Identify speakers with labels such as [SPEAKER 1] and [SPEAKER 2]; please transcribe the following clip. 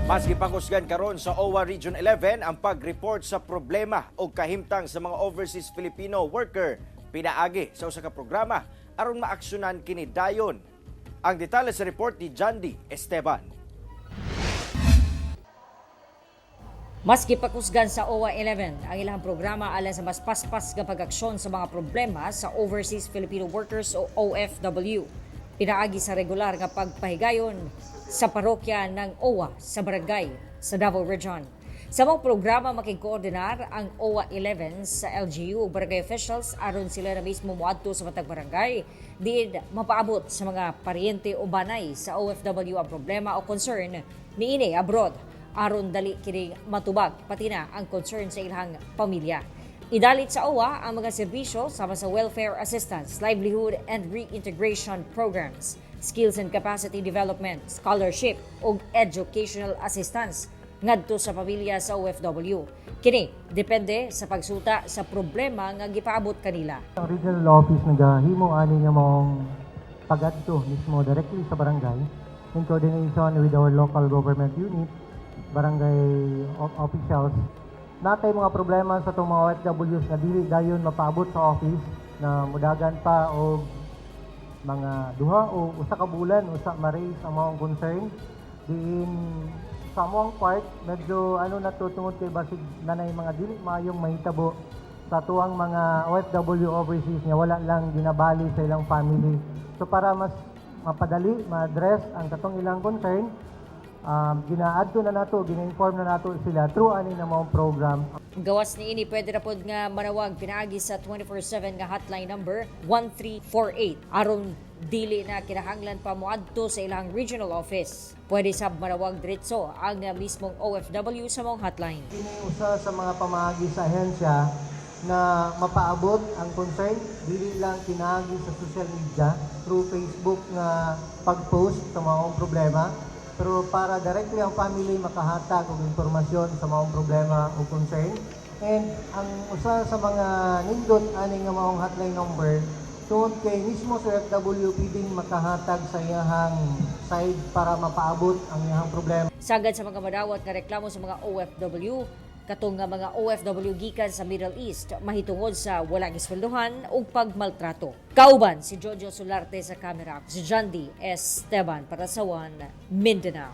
[SPEAKER 1] Mas gipakusgan karon sa OWWA Region 11 ang pag-report sa problema o kahimtang sa mga overseas Filipino worker pinaagi sa usa ka programa aron maaksyonan kini dayon. Ang detalye sa report ni Jandy Esteban.
[SPEAKER 2] Mas gipakusgan sa OWWA 11 ang ilang programa alang sa mas paspas nga pag-aksyon sa mga problema sa Overseas Filipino Workers o OFW. Pinaagi sa regular nga pagpahigayon sa parokya ng OWWA sa barangay sa Davao Region. Sa maong programa, makigkoordinar ang OWWA 11 sa LGU ug barangay officials aron sila na mismo moadto sa matag barangay diin mapaabot sa mga paryente o banay sa OFW ang problema o concern niini abroad aron dali kining matubag pati na ang concern sa ilang pamilya. Idalit sa OWWA ang mga serbisyo sama sa welfare assistance, livelihood and reintegration programs, skills and capacity development, scholarship ug educational assistance ngadto sa pamilya sa OFW. Kini depende sa pagsuta sa problema nga gipaabot kanila.
[SPEAKER 3] Ang regional office nagahimo ani nga maong pagadto mismo directly sa barangay in coordination with our local government unit, barangay officials. Naa kay mga problema sa atong mga OFWs nga dili dayon mapaabot sa office na mudagan pa og mga 2 o 1 ka bulan usa ma-raise ang maong concern, diin sa among part medyo ano na to tungod kay basig nanay mga dili maayong mahitabo sa atuang mga OFW overseas nga wala lang ginabali sa ilang family. So para mas mapadali ma-address ang katong ilang concern, gina-adto na nato, gina-inform na nato sila through ani na maong program.
[SPEAKER 2] Gawas niini, pwede ra pod nga manawag pinaagi sa 24/7 nga hotline number 1348 aron dili na kinahanglan pa moadto sa ilang regional office. Pwede sab manawag diretso ang mismong OFW sa maong hotline.
[SPEAKER 3] Kini usa sa mga pamaagi sa ahensya na mapaabot ang concern dili lang pinaagi sa social media through Facebook nga pag-post sa maong problema, pero para directly ang family makahatag og impormasyon sa maong problema o concern. And ang usa sa mga nindot ani nga maong hotline number tungod kay mismo sa OFW pwedeng makahatag sa iyahang side para mapaabot ang iyahang problema.
[SPEAKER 2] Sagad sa mga madawat nga reklamo sa mga OFW, katong nga mga OFW gikan sa Middle East mahitungod sa wala gisweldohan ug pagmaltrato. Kauban si Jojo Solarte sa kamera, si Jandy Esteban para sa One Mindanao.